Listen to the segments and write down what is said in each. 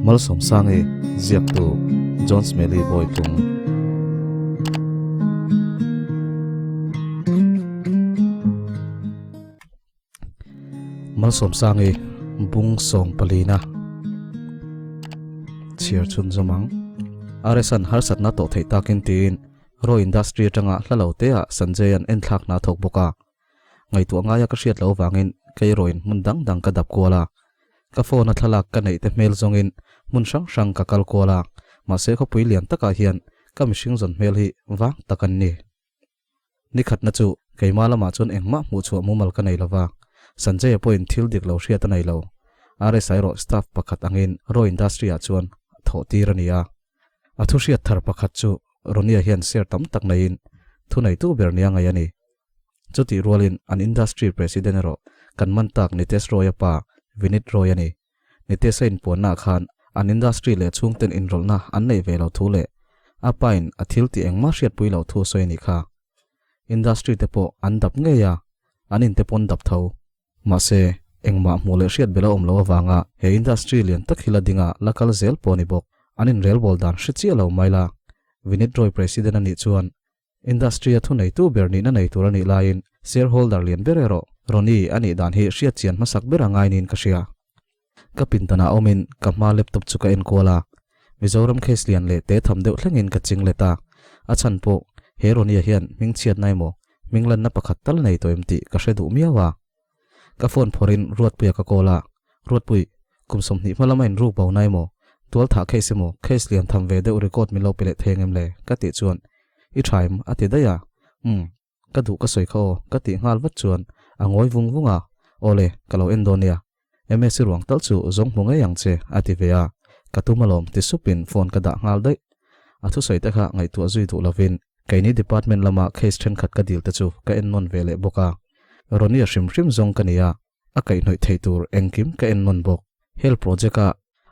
Malsawmsangi, ziaktu, John Smelly Bawitlung. Malsawmsangi, bung sawm palina chhiar chhunzawm ang. RS-a'n harsatna tawh theih takin tiin Raw Industry atanga hla lo teah Sanjay-a'n enthlak hna thawk bawk a. Ngaihtuah ngaia ka hriat loh avangin kei erawhin hmun dang dang ka dap kual a. Ka phone a thlalak ka neih te hmel zawngin hmun hrang hrang ka kal kual a, mahse khawpui lian takah hian ka mihring zawn hmel hi vang tak an ni. Ni khatna chu keimah lamah chuan engmah hmuhchhuah mumal ka nei lova, Sanjay-a pawhin thil dik lo hriat a nei lo. RSI erawh staff pakhat angin Raw Industry-ah chuan thawh tir a ni a. A thu hriat thar pakhat chu Ronnie-a hian share tam tak neiin thuneitu ber nia ngaih a ni. Chutih rualin an industry president erawh kan man tak Nitesh Roy-a pa Vinit Roy a ni. Nitesh-a inpuannaah khan an industry leh chhungten inrawlhna an neih ve lo thu leh a pain a thil tih engmah hriatpui lo thu sawi a nih kha. Industry te pawh an dap ngei a, an inte pawn dap tho. Mahse, engmah hmuh leh hriat bel a awm lo avanga he industry lian tak hi la dinga la kal zel pawh a ni bawk. An inrelbawl dan hre chiah lo mai la, Vinit Roy president a nih chuan Industry-a thuneitu ber nihna nei tur a nih laiin shareholder lian ber erawh Ronnie a nih dan hi hriat chian hmasak ber a ngai niin ka hria. Ka pindanah awmin ka hma laptop chu ka enkual a, Mizoram case lian leh te tham deuh thlengin ka ching let a, a chhan pawh he Ronnie-a hian hmingchhiatna emaw hminglanna pakhat tal nei tawh em tih ka hre duh miau a. Ka phone phawrhin Ruatpuia ka call a, Ruatpui, kum 20 hma lama inruk bo na emaw, tual thah case emaw, case lian tham ve deuh record min lo pe leh thei ang em le? ka tih chuan, I tha em? a ti daih a, Umm, ka duh ka sawi kha aw, ka tih nghal vat chuan a ngawi vung vung a, Aw le, ka lo en dawn nia, MS ruang tal chu zawng hmu ngei ang che, a ti ve a, ka tum alawm ti supin phone ka dah nghal daih. A thusawi te kha ngaihtuah zui duh lovin keini department lama case thenkhat ka dil te chu ka en nawn ve leh bawk a. Ronnie-a hrim hrim zawng ka ni a, a kaihhnawih thei tur engkim ka en nawn bawk. Hel project-a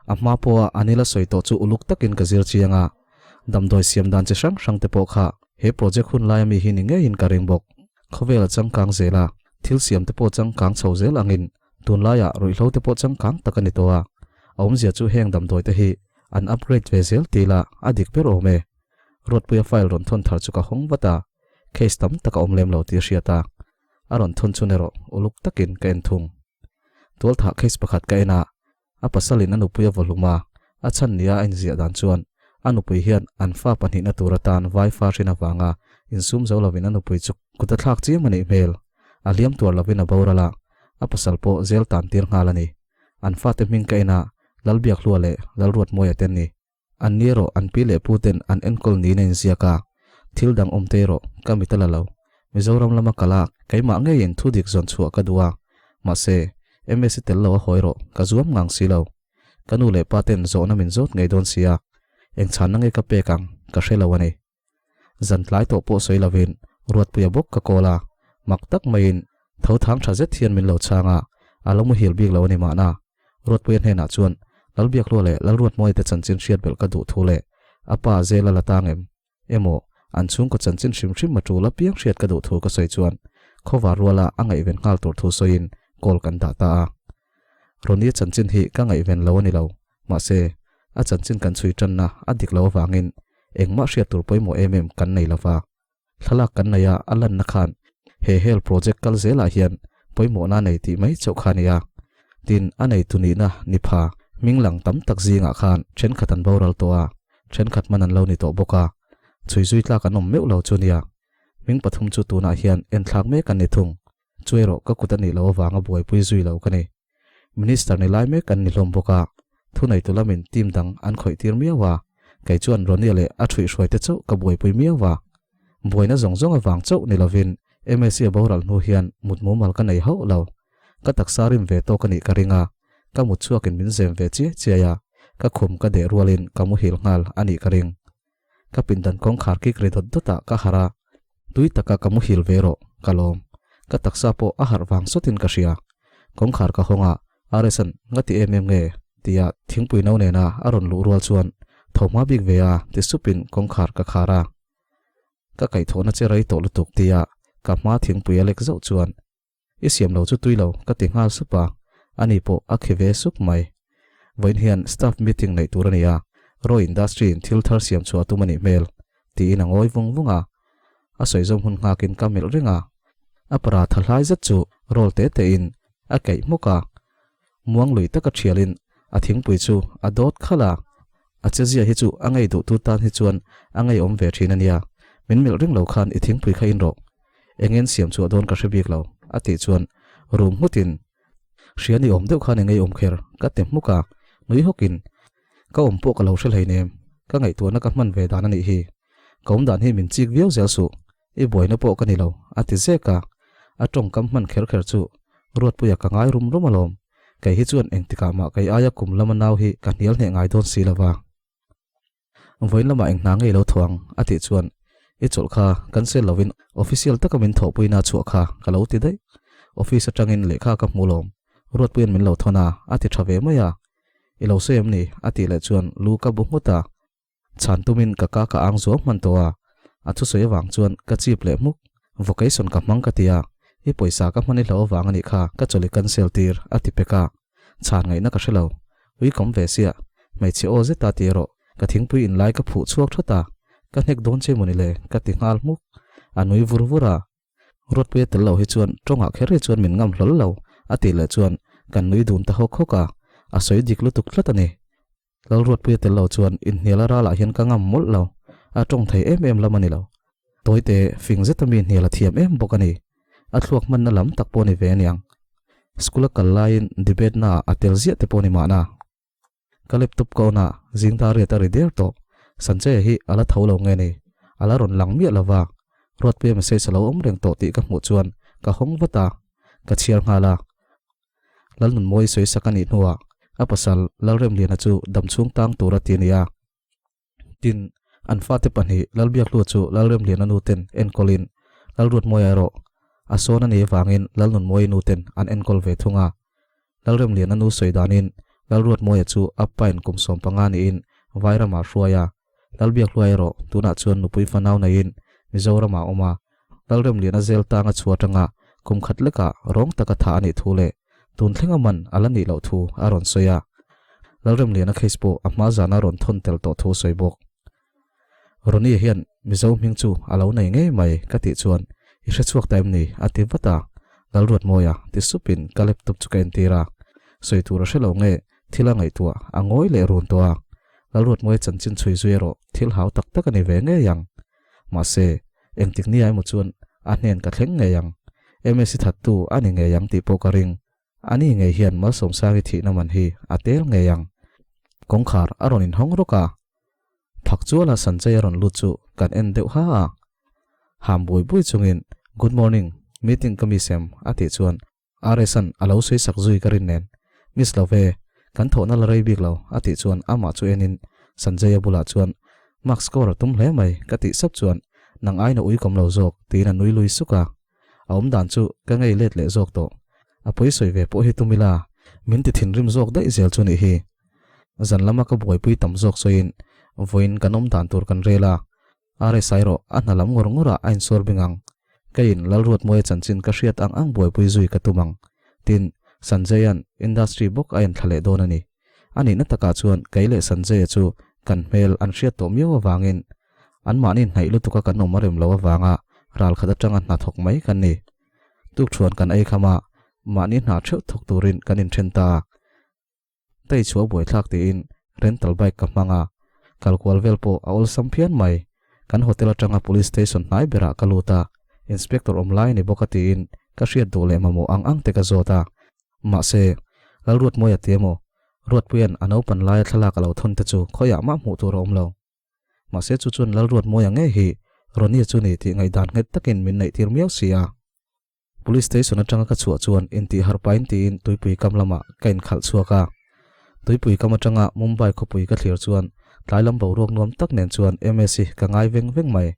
a hma pawha Anil-a sawi tawh chu uluk takin ka zir chiang a, damdawi siam dan chi hrang hrang te pawh kha he project hun laia mi hi ni ngeiin ka ring bawk. Khawvel a changkang zel a, thil siam te pawh changkang chho zel angin tunlaiah ruihhlo te pawh changkang tak a ni tawh a, a awmzia chu heng damdawi te hi an upgrade ve zel ti ila a dik ber awm e. Ruatpuia file rawn thawn thar chu ka hawng vat a, Case tam tak a awm lem lo tih a hriat a, a rawn thawn chhun erawh uluk takin ka en thung. Tualthah case pakhat ka en a, a pasalin a nupui a vaw hlum a, a chhan nia a inziah dan chuan a nupui hian an fa pahnihna tur atan vai fa hrin avanga insum zo lovin a nupui chu kut a thlak chiam a nih hmel. A hliam tuar lovin a boral a, a pasal pawh zel tan tir nghal a ni. An fate hming ka en a, Lalbiakhlua leh Lalruatmawia te an ni. An ni erawh an pi leh pu ten an enkawl niin a inziak a, thil dang awm te erawh ka mit a la lo. Mizoram lama kal a, keimah ngeiin thu dik zawn chhuah ka duh a, mahse, MSc tel lo a hawi rawh, ka zuam ngang si lo. Ka nu leh pa ten zawhna min zawt ngei dawn si a, eng chhanna nge ka pek ang ka hre lo a ni. Zan tlai tawh pawh sawi lovin Ruatpuia bawk ka call a, mak tak maiin tho thang tha zet hian min lo chhang a, a lo muhil bik lo a ni mahna. Ruatpuia hnenah chuan Lalbiakhlua leh Lalruatmawia te chanchin hriat belh ka duh thu leh a pa Zela la tang em? Emaw, an chhungkaw chanchin hrim hrim a tul apiang hriat ka duh thu ka sawi chuan khawvar ruala a ngaihven nghal tur thu sawiin call kan dah ta a. Ronnie chanchin hi ka ngaihven lo a ni lo, mahse, a chanchin kan chhui tanna a dik lo avangin engmah hriat tur pawimawh em em kan nei lova. Thlalak kan nei a, a lanna khan he hel project kal zelah hian pawimawhna a nei tih mai chauh kha a ni a. Tin, a neitu nihna ni pha hming lang tam tak zingah khan thenkhat an boral tawh a, thenkhat man an lo ni tawh bawk a, chhui zui tlak an awm meuh lo chu nia. Hming pathum chu tunah hian enthlak mek an ni thung. Chu erawh ka kut a nih loh avanga buaipui zui lo ka ni. Minister ni lai mek an ni hlawm bawk a, thuneitu lamin team dang an khawih tir miau a, kei chuan Ronnie leh a thuihhruai te chauh ka buaipui miau a. Buaina zawng zawng avang chauh ni lovin MSc a boral hnu hian mut mumal ka nei hauh lo. Ka taksa rim ve tawk a nih ka ring a, ka mut chhuakin min zem ve chiai chiai a, ka khum ka deh rualin ka muhil nghal a nih ka ring. Ka pindan kawngkhar kik ri dawt dawt ah ka harh a, tui taka ka muhil ve rawh, ka lawm. Ka taksa pawh a harh vang sawtin ka hria. Kawngkhar ka hawng a, RS-a'n nga ti em em nge? tia thingpui no nena a rawn luh rual chuan tho hma bik ve a ti supin kawngkhar ka khar a. Ka kaihthawhna che rei tawh lutuk tia ka hma thingpui a lek zauh chuan I siam lo chu tui lo ka ti nghal sup a, ani pawh a khi ve sup mai. Vawiin hian staff meeting neih tur a ni a, Raw Industry in thil thar siam chhuah a tum a nih hmel, tiin a ngawi vung vung a. A sawi zawm hun nghakin ka melh reng a. A paratha hlai zet chu roll te tein a keih hmawk a. Muang lui taka thialin a thingpui chu a dawt khalh a. A chezia hi chu a ngei duhtu tan hi chuan a ngeiawm ve thin a nia. Min melh reng lo khan i thingpui kha in rawh. Engin siam chhuah dawn ka hre bik lo, a tih chuan rum nghutin Hria ni awm deuh khan i ngeiawm kher, ka ti hmuk a. Nui hawkin Ka awm pawh ka lo hre hleinem, ka ngaihtuahna ka hman ve dan a nih hi. Ka awm dan hi min chik viau zel suh, i buaina pawh ka ni lo, a ti zek a. A tawngkam hman kher kher chu Ruatpuia ka ngai rum rum alawm. Kei hi chuan engtikah mah kei aia kum lama nau hi ka hnial hneh ngai dawn si lo va. Vawiin lamah eng hna ngei lo tho ang, a tih chuan i chawlh kha cancel lovin official taka min thawhpuina chhuah kha ka lo ti daih. Office atangin lehkha ka hmu lawm, Ruatpuia'n min lo thawn a, a ti tha ve mai a. I lo sawi em ni? a tih leh chuan lu ka bu nghut a. Chhan tumin ka ka ka ang zuau hman tawh a, a thusawi avang chuan ka chip leh hmuk. Vocation ka hmang ka ti a, i pawisa ka hman i hlo avang a nih kha ka chawlh i cancel tir, a ti pek a. Chhan ngaihna ka hre lo. Ui kawm ve sia, hmeichhe aw zeta ti erawh ka thingpui in lai ka phuh chhuak thawt a, ka hnek dawn che mawni le ka ti nghal hmuk. A nui vur vur a. Ruatpuia tel lo hi chuan tawngah kher hi chuan min ngam hlawl lo a tih leh chuan kan nui dun ta hawk hawk a, a sawi dik lutuk tlat a ni. Lalruatpuia tel lo chuan inhnial a ralah hian ka ngam mawlh lo, a tawng thei em em lam a ni lo. Tawite fing zeta mi hnial a thiam em bawk a ni. A thluak hmanna lam tak pawh a ni ve aniang. School a kal laiin debate naah a tel ziah te pawh a ni mahna. Ka laptop ka on a, zing dar riat a ri der tawh. Sanjay-a hi a la tho lo nge ni? A la rawn lang miah lo va. Ruatpuia message a lo awm reng tawh tih ka hmuh chuan ka hawng vat a, ka chhiar nghal a. Lalnunmawi sawi sak a nih hnuah a pasal Lalremliana chu damchhung tang tur a ti a ni a. Tin, an fate pahnih Lalbiakhlua chu Lalremliana nu ten enkawlin Lalruatmawia erawh a sawn a nih avangin Lalnunmawii nu ten an enkawl ve thung a. Lalremliana nu sawi danin Lalruatmawia chu a pain kum 15 niin Vairamah a hruai a. Lalbiakhlua erawh tunah chuan nupui fanau neiin Mizoramah a awm a. Lalremliana zel tanga chhuah atanga kum khat lekah rawng taka thah a nih thu leh tun thlenga man a la nih loh thu a rawn sawi a. Lalremliana case pawh a hma zana rawn thawn tel tawh thu a sawi bawk. Ronnie hian Mizo hming chu a lo nei ngei mai ka tih chuan i hre chhuak ta em ni? a ti vat a. Lalruatmawia ti supin ka laptop chu ka entir a. Sawi tur a hre lo nge thil a ngaihtuah a ngawi leh run tawh a. Lalruatmawia chanchin chhui zui erawh thil hau tak tak a ni ve ngei ang. Mahse, engtik ni emaw chuan a hnen ka thleng ngei ang. MSc thattu a ni ngei ang tih pawh ka ring. Ani ngei hian Malsawmsangi thihna man hi a tel ngei ang. Kawngkhar a rawn inhawng rawk a. Phak chuala Sanjay a rawn lut chu kan en deuh ha a. Ham bui bui chungin, Good morning, meeting ka miss em? a tih chuan RS-a'n a lo sawi sak zui ka rin nen, Miss lo ve, kan thawhna la rei bik lo, a tih chuan amah chu enin Sanjay-a bulah chuan, Mark score a tum hle mai, ka tih sap chuan, Nang aina ui kawm lo zawk, tiin a nui lui suk a. A awm dan chu ka ngei let leh zawk tawh. A pawi sawi ve pawh hi tum ila, min ti thinrim zawk daih zel chu nih hi. Zan lama ka buaipui tam zawk sawiin vawiin kan awm dan tur kan rel a, RSI rawh a hna lam ngawr ngawrah a insuar bing ang. Keiin Lalruatmawia chanchin ka hriat ang ang buaipui zui ka tum ang. Tin, Sanjay-a'n industry bawk a enthla leh dawn a ni. A nihna takah chuan kei leh Sanjay-a chu kan hmel an hriat tawh miau avangin anmahni hnaih lutuka kan awm a rem lo avanga ralkhat atanga hna thawk mai kan ni. Tukṭhuan kan ei kham a, mahni hna theuh thawk turin kan inthen ta a. Tei chhuah buaithlak tiin rental bike ka hmang a, kal kual vel pawh a awlsam phian mai. Kan hotel atanga police station hnai berah ka lut a, inspector awm lai a ni bawk a tiin ka hriat duh leh mamawh ang ang te ka zawt a. Mahse, Lalruatmawia ti emaw, Ruatpuia'n a naupan laia thlalak a lo thawn te chu khawiah mah hmuh tur a awm lo. Mahse chu chuan Lalruatmawia ngei hi Ronnie chu ni tih ngaihdan nghet takin min neihtir miau si a. Police station atanga ka chhuah chuan intih harh pain tiin tuipui kam lamah ka inkhalh chhuak a. Tuipui kam atanga Mumbai khawpui ka thlir chuan tlai lam boruak nuam tak nen chuan MS hi ka ngai veng veng mai.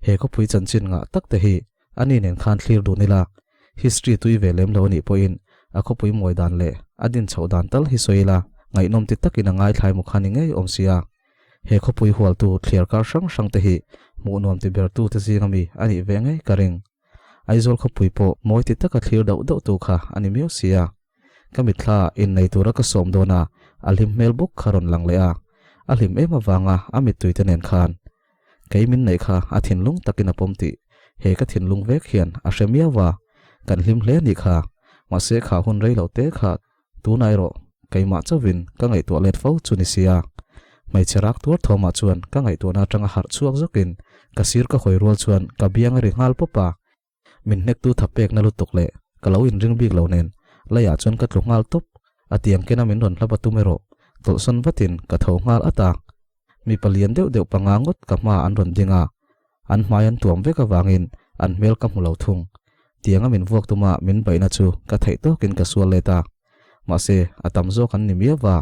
He khawpui chanchin ngah tak te hi ani nen khan thlir dun ila. History tui ve lem lo anih pawhin a khawpui mawi dan leh a din chhoh dan tal hi sawi ila ngaihnawm ti takin a ngaithlai maw kha ni ngei awm sia. He khawpui hualtu thliar kar hrang hrang te hi hmuh nuam ti ber tu te zing ami anih ve ngei ka ring. Aizawl khawpui pawh mawi ti taka thlir dauh dauh tu kha a ni miau sia. Ka mitthla innei tura ka sawm dawn a, A hlim hmel bawk kha rawn lang leh a, a hlim em avanga a mittui te nen khan kei min neih kha a thinlung takin a pawm tih he ka thinlung vek hian a hre miau a, kan hlim hle anih kha. Mahse kha hun rei lo te kha tunah erawh keimah chauhin ka ngaihtuah let fo chu ni sia. Hmeichhe rak tuar thawmah chuan ka ngaihtuahna atanga harh chhuak zawkin ka sir ka hawi rual chuan ka biang a ri nghal pawp a. Min hnektu tha pekna lutuk leh ka lo inring bik lo nen leiah chuan ka tlu nghal tawp. A tiang kena min rawn hlap a tum erawh tawlhsawn vatin ka tho nghal at a. Mipa lian deuh deuh panga ngawt ka hma an rawn ding a, an hmai an tuam vek avangin an hmel ka hmu lo thung. Tianga min vuak tuma min baihna chu ka theih tawkin ka sual let a. Mahse, a tam zawk an ni miau va,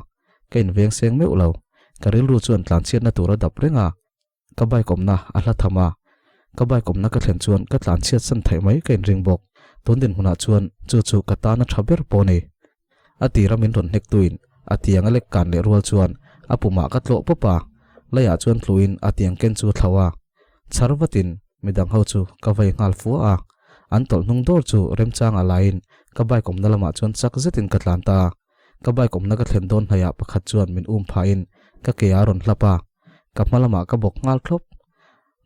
ka inveng seng meuh lo. Ka rilru chuan tlanchhiatna tur a dap reng a. Ka bike awmna a hla tham a, ka bike awmna ka thlen chuan ka tlan chhiat san theih mai ka inring bawk. Tun dinhmunah chuan chu chu ka tan a tha ber pawh a ni. A tira min rawn hnek tuin a tiang a lek kan leh rual chuan a pumah ka tlawh pawp a, leiah chuan tluin a tiang ken chu a thlo a. Chhar vatin midang ho chu ka vei nghal fua a, an tawlh hnung dawr chu remchangah laiin ka bike awmna lamah chuan chak zetin ka tlan ta a. Ka bike awmna ka thlen dawn hnaihah pakhat chuan min um phahin ka ke a rawn hlap a, ka hma lamah ka bawk nghal thlawp.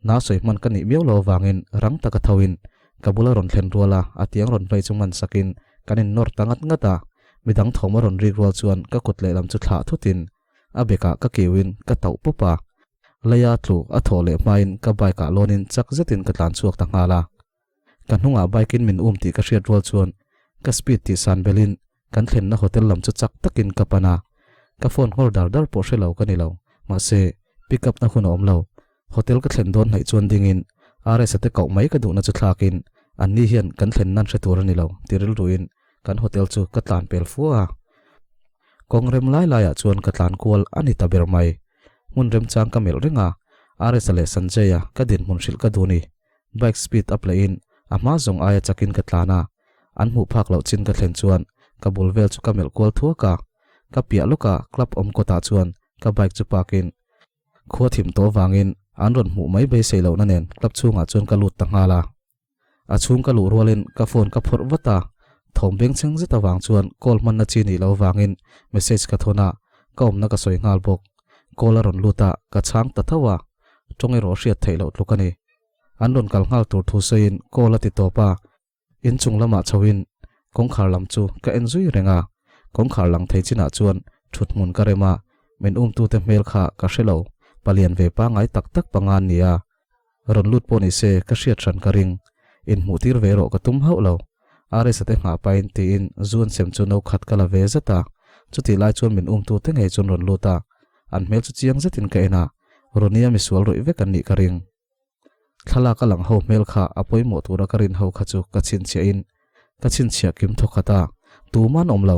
Hna sawi hman ka nih miau lo avangin rang taka thoin ka bula rawn thlen rual a, a tiang rawn vei chu man sakin kan innawr ta ngat ngat a. Midang thawm a rawn rik rual chuan ka kut lehlam chu thlah thutin a bekah ka kiuin ka tauh pawp a. Leia tlu a thawh leh hmain ka bike ah lawnin chak zetin ka tlan chhuak ta nghal a. Ka hnungah bike in min um tih ka hriat rual chuan ka speed tih san belin kan thlenna hotel lam chu chak takin ka pan a, ka phone nghawr dar dar pawh hre lo ka ni lo, mahse pick up na hun a awm lo. Hotel ka thlen dawn hnaih chuan dingin RS-a te koh mai ka duhna chu thlakin anni hian kan thlen nan hre tur a ni lo ti rilruin kan hotel chu ka tlan pel fua a. Kawng rem lai laiah chuan ka tlan kual a ni ta ber mai. Hmun remchang ka melh reng a, RS-a leh Sanjay-a ka dinhmun hrilh ka duh ni. Bike speed up lehin a hma zawng aia chakin ka tlan a, an hmuh phak loh chin ka thlen chuan ka bul vel chu ka melh kual thuak a, ka piah lawka club awm kawtah chuan ka bike chu park in khua thim tawh vangin an rawn hmuh mai beisei lohna nen club chhungah chuan ka lut ta nghal a. A chhung ka luh rualin ka phone ka phawrh vat a, thawm bengchheng zet avang chuan call hmanna chi nih loh vangin message ka thawn a, ka awmna ka sawi nghal bawk. Call a rawn lut a, ka chhang ta tho a, tawng erawh hriat theih loh tluk a ni. An rawn kal nghal tur thu sawiin call a ti tawp a, inchung lamah chhoin kawngkhar lam chu ka en zui reng a, kawngkhar lang thei chinah chuan thut hmun ka rem a, min umtute hmel kha ka hre lo, palian ve pangai tak tak panga an ni a, rawn lut pawh ni se ka hriat hran ka ring, inhmuh tir ve erawh ka tum hauh lo, RS-a te nghah pahin tiin zu an sem chu no khat ka la ve zet a, chutih lai chuan min umtute ngei chuan rawn lut a, an hmel chu chiang zetin ka en a, Ronnie-a misual rawih vek an nih ka ring. Thlalak a lang ho hmel kha a pawimawh tura ka rin ho kha chu ka chhinchhiahin ka chhinchhiah kim thawk khat a, tuman awm lo.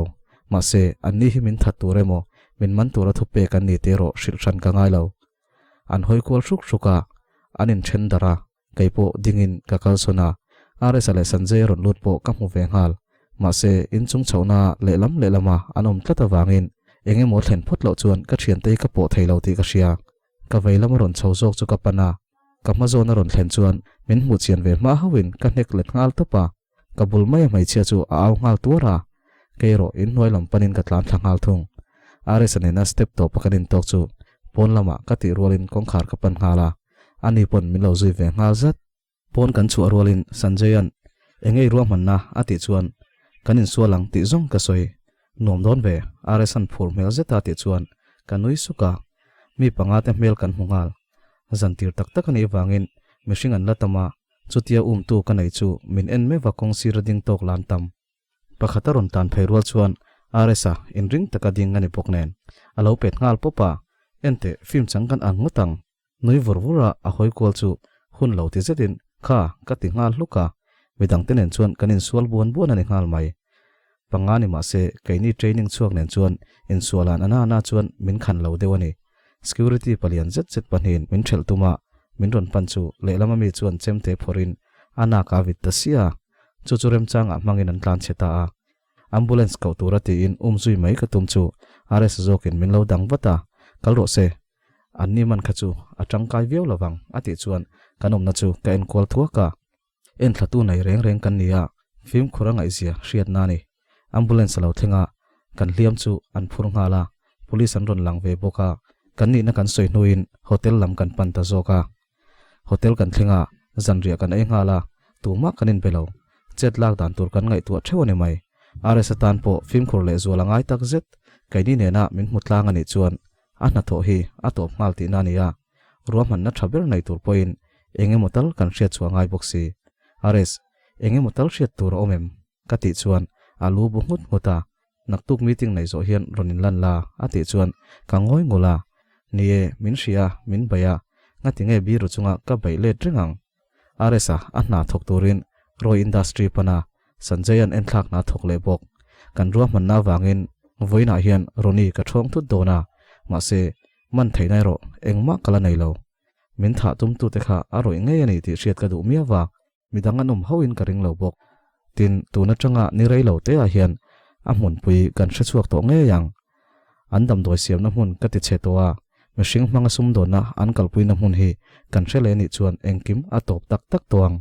Mahse, anni hi min that tur emaw, min man tura thupek an ni tih erawh hrilh hran ka ngai lo. An hawi kual hruk hruk a, an inthen darh a, kei pawh dingin ka kalsawn a, RS-a leh Sanjay rawn lut pawh ka hmu ve nghal. Mahse, inchung chhohna lehlam lehlama an awm tlat avangin eng emaw thlen phawt loh chuan ka thiante hi ka pawh thei lo tih ka hria. Ka vei lam a rawn chho zawk chu ka pan a, ka hma zawn a rawn thlen chuan min hmuh chian ve hma hauhin ka hnek let nghal tawp a, ka bul mai a hmeichhia chu a au nghal tuar a, kei erawh inhnuai lam panin ka tlan thla nghal thung. RS-a nena step tawpa kan intawk chu pawn lamah ka tih rualin kawngkhar ka pan nghal a, ani pawn min lo zui ve nghal zat. Pawn kan chhuah rualin Sanjay-a'n eng ei ruahmanna a tih chuan kan insual ang tih zawng ka sawi. Nuam dawn ve, RS-a'n phur hmel zeta tih chuan ka nui suk a, mi panga te hmel kan hmu nghal. Zan tir tak tak a nih vangin mihring an la tam a, chutia umtu ka nei chu min en meuh a kawng sira ding tawk lan tam. Pakhat a rawn tan phei rual chuan RS-a inring taka ding a ni bawk nen a lo pet nghal pawp a, Enteh, film chang kan ang ngawt ang. Nui vur vur a a hawi kual chu hun lo ti zetin kha ka ti nghal hluk a, midang te nen chuan kan insual buan buan a ni nghal mai. Panga ni mahse keini training chhuak nen chuan insualan a nana chuan min khan lo deuh a ni. Security palian zet zet pahnihin min ṭhelh tum a, min rawn pan chu lehlam ami chuan chemte phawrhin a nak a vit ta sia a, chu chu remchangah hmangin an tlan chhe ta a. Ambulance koh tura tiin um zui mai ka tum chu RS zawkin min lo dang vat a, kal rawh se. An ni man kha chu a tangkai viau lovang a tih chuan kan awmna chu ka enkual thuak a. Enthlatu nei reng reng kan ni a, fimkhur a ngaihzia hriatna a ni. Ambulance a lo thleng a, kan hliam chu an phur nghal a. Police an rawn lang ve bawk a, kan nihna kan sawi hnuin hotel lam kan pan ta zawk a. Hotel kan thleng a, zanriah kan ei nghal a, tumah kan inbe lo. Chet lak dan tur kan ngaihtuah theuh a ni mai. RS atan pawh fimkhur leh zual a ngai tak zet. Keini nena min hmu tlang a nih chuan a hnathawh hi a tawp nghal tihna a ni a, ruahmanna tha ber nei tur pawhin eng emaw tal kan hriat chhuah ngai bawk si. RS, eng emaw tal hriat tur a awm em? Ka tih chuan a lu bu nghut nghut a, Naktuk meeting nei zawh hian rawn inlan la a tih chuan ka ngawi ngul a, Ni e, min hria, min baih a, ngati nge biru chunga ka baih let reng ang? RS-a a hna thawk turin Roy Industry pana Sanjay-a'n enthlak hna thawk leh bawk. Kan ruahmanna avangin vawiinah hian Ronnie ka ṭhawng thut dawn a, mahse man theihna erawh engmah ka la nei lo. Min thah tumtute kha a rawih ngei a ni tih hriat ka duh miau va. Midang an awm hauhin ka ring lo bawk. Tin, tun atanga ni rei lo teah hian a hmunpui kan hre chhuak tawh ngei ang. An damdawi siamna hmun ka ti chhe tawh a, mihring hmanga sumdawnna an kalpuina hmun hi kan hre leh nih chuan engkim a tawp tak tak tawh ang.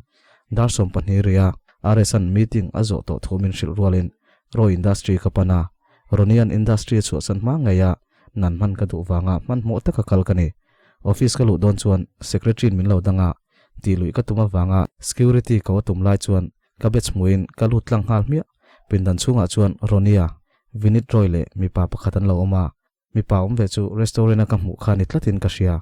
Dar 12 ria RS-a'n meeting a zawh tawh thu min hrilh rualin Roy Industry ka pan a, Ronnie-a'n industry a chhuahsan hma ngeia nan hman ka duh vanga hmanhmawh taka kal ka ni. Office ka luh dawn chuan secretary-in min lo dang a, Tih luih ka tum avanga security ko a tum lai chuan ka batch hmuhin ka lut tlang nghal hmiah. Pindan chhungah chuan Ronia, Vinit Roy leh mipa pakhat an lo awm a. Mipa awm ve chu restaurant a ka hmuh kha ni tlatin ka hria.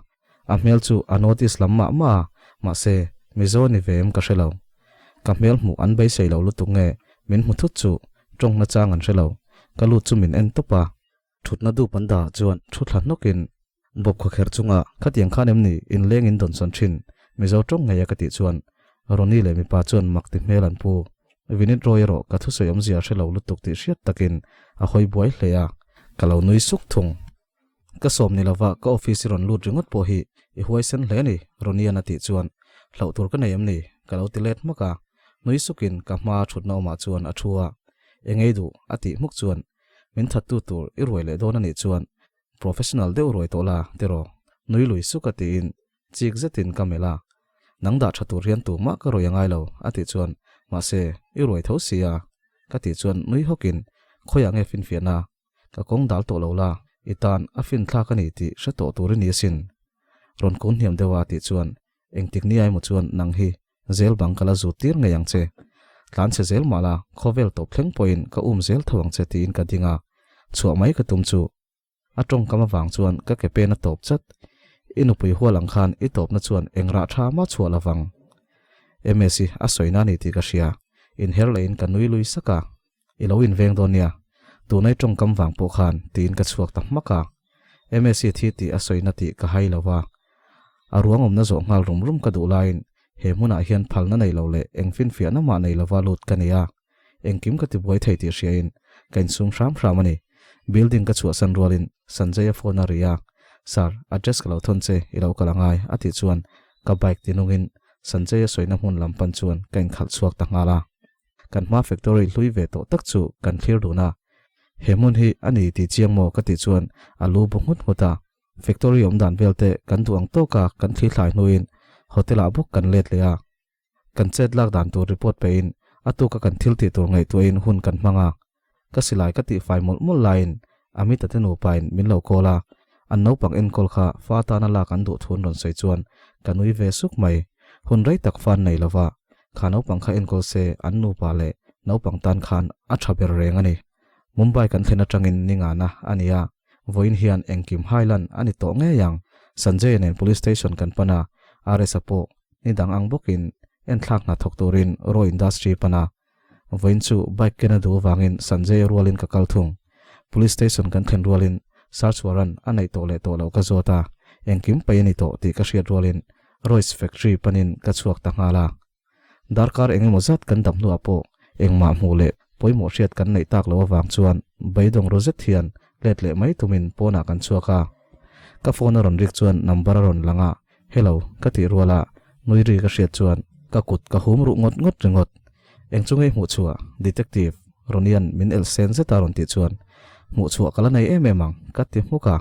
A hmel chu a notice lam mah mah a, mahse Mizo a ni ve em ka hre lo. Ka hmel hmuh an beisei lo lutuk nge min hmu thut chu tawng nachang an hre lo. Ka lut chu min en tawp a. Thutna dup an dah chuan thu thla hnawkin Bawp khawkherh chunga khatiang khan em ni inleng in dawnsawn thin Mizo tawng ngei a ka tih chuan Ronnie leh mipa chuan mak ti hmel an pu. Vinit Roy erawh ka thusawi awmzia a hre lo lutuk tih hriat takin a hawi buai hle a, ka lo nui suk thung. Ka sawm ni lova ka office i rawn lut ringawt pawh hi i huaisen hle ni Ronnie-a'n a tih chuan hlauh tur ka nei em ni ka lo ti let hmak a, nui sukin ka hmaa thutna awmah chuan a thu a, Engei duh a tih hmuk chuan Min thattu tur i ruai leh dawn a nih chuan professional deuh ruai tawh la tiraw? Nui lui suk a tiin chik zetin ka melh a. Nang dah tha tur hian tumah ka ruai a ngai lo a tih chuan mahse i ruai tho si a ka tih chuan nui hawkin khawiah nge finfiahna ka kawng dal tawh lo la i tan a finthlak a ni tih hre tawh tur i ni asin rawn kun hniam deuh a tih chuan engtik ni emaw chuan nang hi Zel bang ka la zut tir ngei ang che. Tlan chhe zel mah la, khawvel tawp thleng pawhin ka um zel tho ang che tiin ka ding a, chhuah mai ka tum chu. A tawngkam avang chuan ka ke pen a tawp chat. I nupui hual ang khan i tawpna chuan eng rah tha mah chhuah lo vang. Ms i a sawina a ni tih ka hria. Inher lehin ka nui lui sak a. I lo inveng dawn nia. Tunai tawngkam vang pawh khan tiin ka chhuak ta hmak a. Msi thi tih a sawina tih ka hai lo va. A ruang awmna zawh nghal rum rum ka duh laiin he hmunah hian phalna nei lo leh eng finfiahna mah nei lova lut ka nei a. Engkim ka tibuai thei tih hriain ka insum hram hram a ni. Building ka chhuahsan rualin Sanjay-a phone a ri a, Sir, address ka lo thawn che, i lo kal angai, a tih chuan ka bike tinungin Sanjay-a sawina hmun lam pan chuan ka inkhalh chhuak ta nghal a. Kan hma factory hlui ve tawh tak chu kan thlir dun a, he hmun hi a ni tih chiang maw ka tih chuan a lu bu nghut nghut a. Factory awm dan vel te kan duh ang tawk a kan thli thlai hnuin hotel ah bawk kan let leh a. Kan chet lak dan tur report pehin a tuka kan thil tih tur ngaihtuahin hun kan hmang a. Ka silai ka tihfai mawlh mawlh laiin Amita te nupain min lo call a, an naupang enkawl kha fa tana lak an duh thu an rawn sawi chuan ka nui ve suk mai. Hun rei tak fa an nei lova, kha naupang kha enkawl se an nupa leh naupang tan khan a tha ber reng a ni. Mumbai kan thlen atangin ni ngana a ni a, vawiin hian engkim hailan a ni tawh ngei ang. Sanjay-a nen Police Station kan pan a, RS-a pawh ni dang ang bawkin enthlak hna thawk turin Raw Industry pan a, Vawiin chu bike ken a duh avangin Sanjay rualin ka kal thung. Police station kan thlen rualin search warrant a neih tawh leh tawh loh ka zawt a, engkim paih a ni tawh tih ka hriat rualin Royce factory panin ka chhuak ta nghal a. Darkar eng emaw zat kan dam hnuah pawh engmah hmuh leh pawimawh hriat kan neih tak loh avang chuan beidawng ru zet hian let leh mai tumin pawnah kan chhuak a. Ka phone a rawn rik chuan number a rawn lang a, Hello, ka tih rual a, nui ri ka hriat chuan ka kut ka hum ruh ngawt ngawt ringawt. Eng chu ngei hmuh chhuah, Detective, Ronian min el sen zet a rawn tih chuan hmuh chhuah ka la nei em em ang, ka ti hmuk a.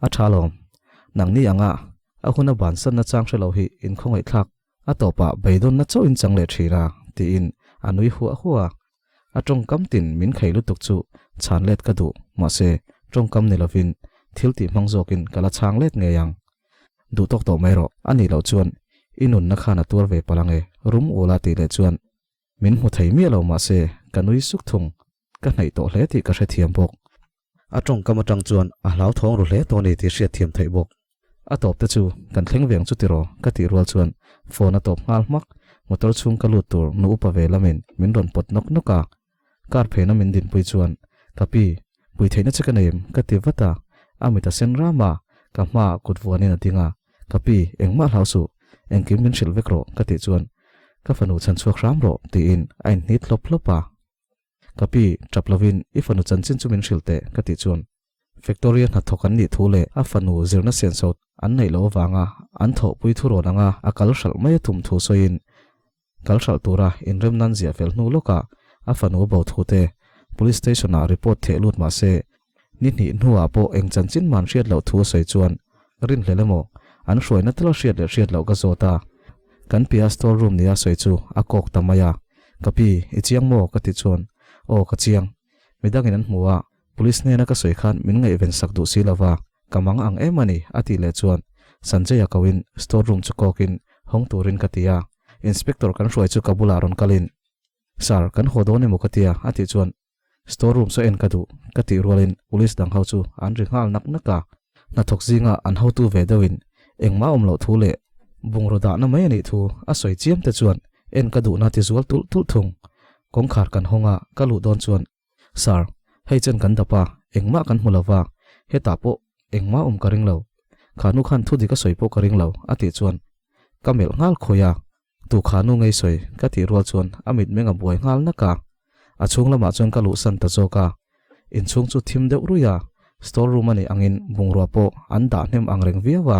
A tha lawm. Nangni anga a hun a bansanna chang hre lo hi inkhawngaihthlak a tawpah beidawnna chauh in chang leh thin a, tiin a nui huah huah a. A tawngkam tin min khei lutuk chu chhan let ka duh, mahse tawngkam ni lovin. thil tih hmang zawkin ka la chhang let ngei ang. Duh tawk tawh mai rawh, a nih loh chuan i nunna khan a tuar ve palh ange, rum ula tih leh chuan min hmu thei miah lo mahse ka nui suk thung, ka hnaih tawh hle tih ka hrethiam bawk. A tawngkam atang chuan a hlauthawng ru hle tawh a ni tih hriatthiam theih bawk. A tawp te chu kan thleng veng chu tiraw ka tih rual chuan phone a tawp nghal hmak, motor chhung ka lut tur nu upa ve lamin min rawn pawt nawk nawk a, car phena min dinpui chuan ka pi, pui theihna che ka nei em ka ti vat a, a mit a sen ram a, ka hmaah kut vuanin a ding a, ka pi engmah hlau suh, engkim min hrilh vek rawh ka tih chuan ka fanu chhan chhuak hram rawh tiin a inhnit hlawp hlawp a. Ka pi, tap lovin i fanu chanchin chu min hrilh teh ka tih chuan Victoria hnathawk an nih thu leh a fanu zirna senso an neih loh avanga an thawhpui thu rawn anga a kal hralh mai a tum thu sawiin kal hralh tura inrem nan ziah fel hnu lawkah a fanu bo thu te Police Station ah report theh lut mah se ni hnih hnuah pawh eng chanchin man hriat loh thu a sawi chuan rinhlel emaw an hruaina tala hriat leh hriat loh ka zawt a, kan piah store room nia sawi chu a kawk ta mai a, ka pi i chiang maw ka tih chuan aw ka chiang midangin an hmu a Police hnena ka sawi khan min ngaihven sak duh si lova, ka mang ang em a ni, a tih leh chuan Sanjay-a koin store room chu kawkin hawng turin ka ti a. Inspector kan hruai chu ka bulah rawn kalin, Sir, kan haw dawn emaw ka tia, a tih chuan Store room saw en ka duh, ka tih rualin police dang ho chu an ri nghal nak nak a. Hnathawk zinga an hotu ve deuhin engmah awm loh thu leh bungraw dahna mai a nih thu a sawi chiam te chuan en ka duhna ti zual tulh tulh thung. Kawngkhar kan hawng a, ka luh dawn chuan Sir, hei chen kan dap a, engmah kan hmu lo va, hetah pawh engmah awm ka ring lo. Kha nu khan thu dik a sawi pawh ka ring lo, a tih chuan ka melh nghal khawi a. Tu kha nu ngei sawi ka tih rual chuan a mitmeng a buai nghal nak a. A chhung lamah chuan ka luhsan ta zawk a. Inchhung chu thim deuh ruih a, store room a nih angin bungrua pawh an dah hnem ang reng viau a.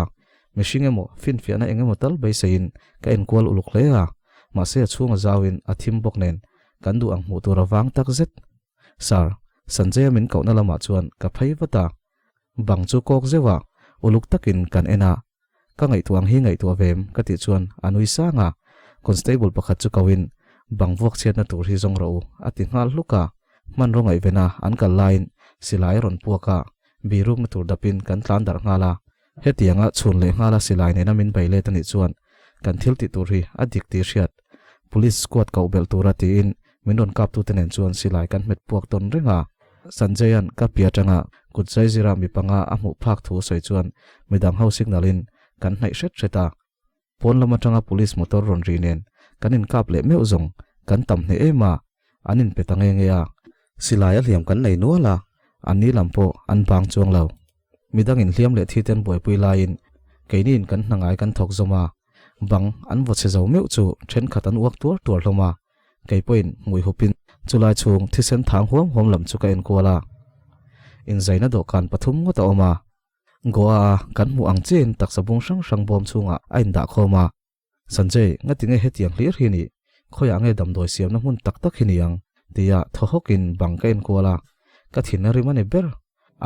Mihring emaw finfiahna eng emaw tal beiseiin ka enkual uluk hle a, mahse a chhung a zauin a thim bawk nen Kan duh ang hmuh tur a vang tak zet. Sir, Sanjay-a min kohna lamah chuan ka phei vat a. Bang chu kawk zeuh a, uluk takin kan en a. Ka ngaihtuah ang hi ngaihtuah ve em? ka tih chuan a nui sang a. Constable pakhat chu koin, Bang vuak chhiatna tur hi zawng rawh u, a ti nghal hluk a. Hmanraw ngaihvena an kal laiin silai a rawn puak a, birukna tur dapin kan tlan darh nghal a. Hetianga chhun leh nghala silai nena min bei let a nih chuan kan thil tih tur hi a dik tih hriat. Police squad koh belh tura tiin min rawn kaptute nen chuan silai kan hmet puak tawn reng a. Sanjay-a'n ka pi atanga kut zaizira mi panga a hmuh phak thu sawi chuan midang ho signal in kan hnaih hret hret a. Pawn lam atanga police motor rawn ri nen kan inkap leh meuh zawng kan tam hneh em a, an inpe ta nge nge a. Silai a hliam kan nei nual a, an ni lam pawh an bang chuang lo. Midang inhliam leh thi ten buaipui laiin keiniin kan hna ngai kan thawk zawm a, bang an vaw chhe zo meuh chu thenkhat an uak tuar tuar hlawm a, kei pawhin hmui hupin chulai chhung thisen thang huam huam lam chu ka enkual a. Inzaina dawhkan pathum ngawt a awm a. Goa a kan hmuh ang chiahin taksa bung hrang hrang bawm chhungah a indah khawm a. Sanjay, ngati nge hetiang hlir hi ni? Khawiah nge damdawi siamna hmun tak tak hi ni ang? tia thaw hawkin bang ka enkual a, ka thin a rim a ni ber.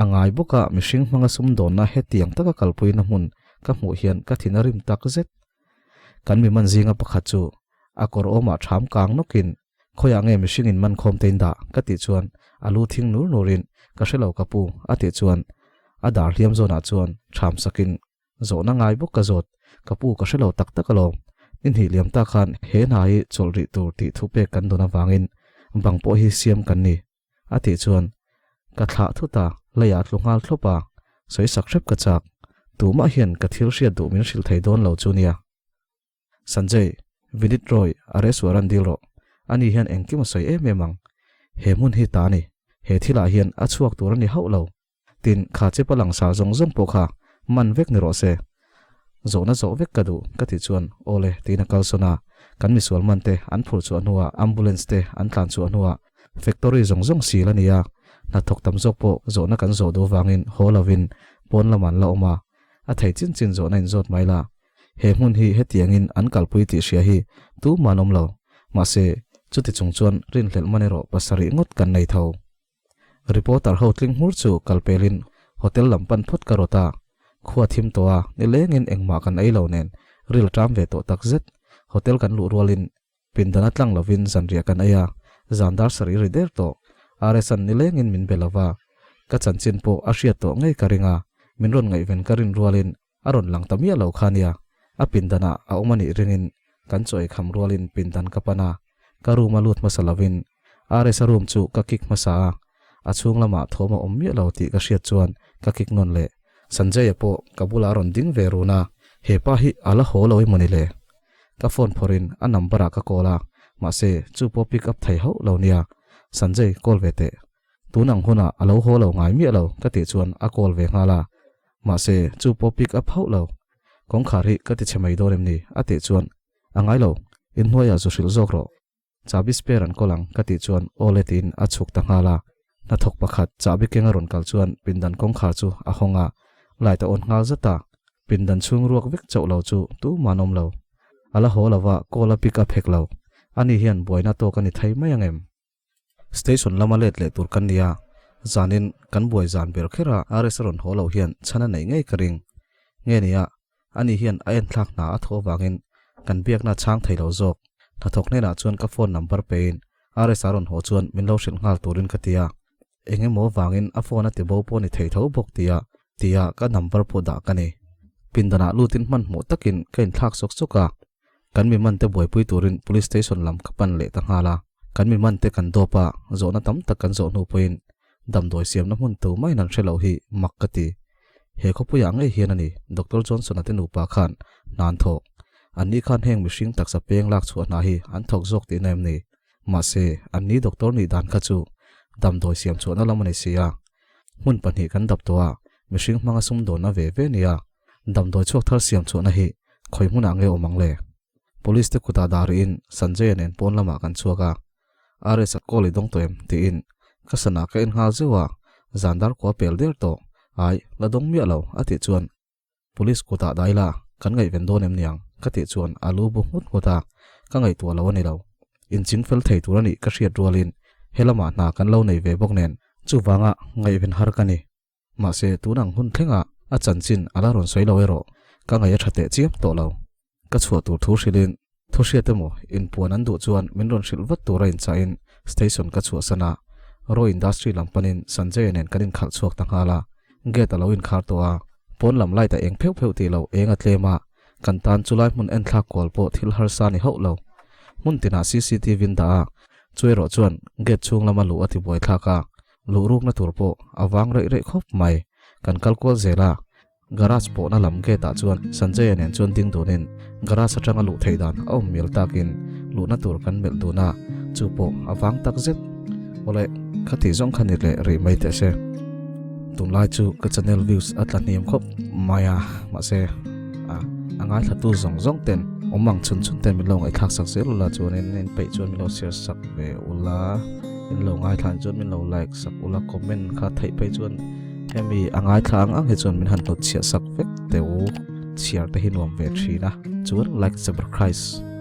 A ngai bawk a, mihring hmanga sumdawnna hetiang taka kalpuina hmun ka hmuh hian ka thin a rim tak zet. Kan mi man zinga pakhat chu a kawr awmah ṭham kang nawkin Khawiah nge mihring in man khawm te in dah? ka tih chuan a lu thing nur nurin Ka hre lo ka pu a tih chuan a dar hliam zawnah chuan ṭham sakin Zawhna ngai bawk ka zawt, ka pu ka hre lo tak tak alawm. Ni hnih liam ta khan he hna hi chawlh rih tur tih thu pek kan dawn avangin bang pawh hi siam kan ni a tih chuan ka thlah thut a, leiah tlu nghal thlawp a, sawi sak hrep ka chak. Tumah hian ka thil hriat duh min hrilh thei dawn lo chu nia. Sanjay, Vinit Roy, arrest warrant dil rawh. Ani hian engkim a sawi em em ang. He hmun hi ta a ni. He thilah hian a chhuak tur a ni hauh lo. Tin, kha chepa langsar zawng zawng pawh kha man vek ni rawh se. Zawhna zawh vek ka duh, ka tih chuan aw le tiin a kalsawn a. Kan misual man te an phurh chhuah hnuah ambulance te an tlan chhuah hnuah factory zawng zawng sil a ni a. Hnathawk tam zawk pawh zawhna kan zawh duh vangin haw lovin pawn lamah an la awm a. A thei chin chin zawhna inzawt mai la. He hmun hi hetiangin an kalpui tih hria hi tumah an awm lo. Mahse, chuti chung chuan rinhlelh man erawh pasarih ngawt kan nei tho. Reporter ho tling hmur chu kal pelin hotel lam pan phawt ka rawt a. Khua thim tawh a, nilengin engmah kan ei lo nen ril ṭam ve tawh takzet. Hotel kan luh rualin Pindan a tlang lovin zanriah kan ei a, zan dar sarih ri der tawh. RS-a'n nilengin min be lova, ka chanchin pawh a hriat tawh ngei ka ring a. Min rawn ngaihven ka rin rualin a rawn lang ta miah lo kha nia. A pindanah a awm a nih ringin kan chaw eikham rualin pindan ka pan a, ka room a lut hmasa lovin RS-a room chu ka kick hmasa a, a chhung lamah thawm a awm miah lo tih ka hriat chuan ka kick nawn leh. Sanjay-a pawh ka bulah a rawn ding ve run a, he pa hi a la haw lo emawni le? Ka phone phawrhin a number ah ka call a, mahse chu pawh pick up thei hauh lo nia. Sanjay call ve teh. Tun ang hunah a lo haw lo ngai miah lo ka tih chuan a call ve nghal a, mahse chu pawh pick up hauh lo. Kawngkhar hi ka ti chhe mai dawn em ni? a tih chuan a ngai lo, inhnuaiah zu hrilh zawk rawh. Chahbi spare an kawl ang ka tih chuan aw le tiin a chhuk ta nghal a. Hnathawk pakhat chahbi keng a rawn kal chuan pindan kawngkhar chu a hawng a, light a on nghal zat a. Pindan chhung ruak vek chauh lo chu tumah an awm lo. A la haw lo va, call a pick up hek lo. Ani hian buaina tawk a ni thei mai ang em? Station lama let leh tur kan ni a, zanin kan buai zan ber kher a RS a rawn haw lo hian chhan a neih ngei ka ring. Nge nia, ani hian a enthlak hna a thawh avangin kan biakna chhang thei lo zawk. Hnathawk hnenah chuan ka phone number pein RS a rawn haw chuan min lo hrilh nghal turin ka ti a, eng emaw vangin a phone a ti bo pawh ni thei tho bawk tia tia ka number pawh dah ka ni. Pindanah lutin hmanhmawh takin ka inthlak sawk sawk a, Kan mi man te buaipui turin Police Station lam ka pan leh ta nghal a. Kan mi man te kan dawp a, zawhna tam tak kan zawh hnu pawhin damdawi siamna hmun tu maiin an hre loh hi mak ka ti. He khawpuiah ngei hian a ni Doctor Johnson-a te nupa khan hna an thawk. Anni khan heng mihring taksa peng lak chhuah hna hi an thawk zawk tihna em ni? Mahse, anni doctor nih dan kha chu damdawi siam chhuahna lam a ni si a. Hmun pahnih kan dap tawh a, mihring hmanga sumdawnna ve ve nia. Damdawi chhuak thar siam chhuahna hi khawi hmunah nge awm ang le? Police te kutah dah rihin Sanjay-a nen pawn lamah kan chhuak a, RS-a call i dawng tawh em? tiin ka sana ka en nghal zeuh a, zan dar kua pel der tawh, ai, la dawng miah lo, a tih chuan Police kutah dah ila kan ngaihven dawn em niang? ka tih chuan a lu bu nghut nghut a, ka ngaihtuah lo a ni lo. Inching fel thei tur a nih ka hriat rualin he lamah hna kan lo nei ve bawk nen chuvanga ngaihven har ka ni. Mahse, tun ang hun thlengah a chanchin a la rawn sawi lo erawh ka ngaih a tha teh chiam tawh lo. Ka chhuah tur thu hrilhin thu hriat emaw inpuan an duh chuan min rawn hrilh vat tura inchahin station ka chhuahsan a, Raw Industry lam panin Sanjay-a nen kan inkhalh chhuak ta nghal a, gate a lo inkhar tawh a, pawn lam light a eng pheuh pheuh tih loh eng a tlem a, kan tan chulai hmun enthlak kual pawh thil harsa ni hauh lo. Hmun tinah cctv in dah a, chu erawh chuan gate chhung lama luh a ti buaithlak a, Luh rukna tur pawh a vang reih reih khawp mai. Kan kal kual zel a, garage pawhna lam gate ah chuan Sanjay-a nen chuan ding dunin garage atanga luh theih dan a awm mial takin luhna tur kan melh dun a, chu pawh a vang tak zet. Awle, kha tih zawng kha ni leh rih mai teh se. Tunlai chu ka channel views a tla hniam khawp mai a, mahse a ngaithlatu zawng zawng ten awm ang chhun chhun ten min lo ngaihthlak sak zel ula chuanin in peih chuan min lo share sak ve ula. Min lo ngaithla chuan min lo like sak ula comment kha theih phei chuan hemi a ngaithla ang ang hi chuan min han hnut chhiah sak vek teu chhiar te hi nuam ve thin a chuan like subscribe.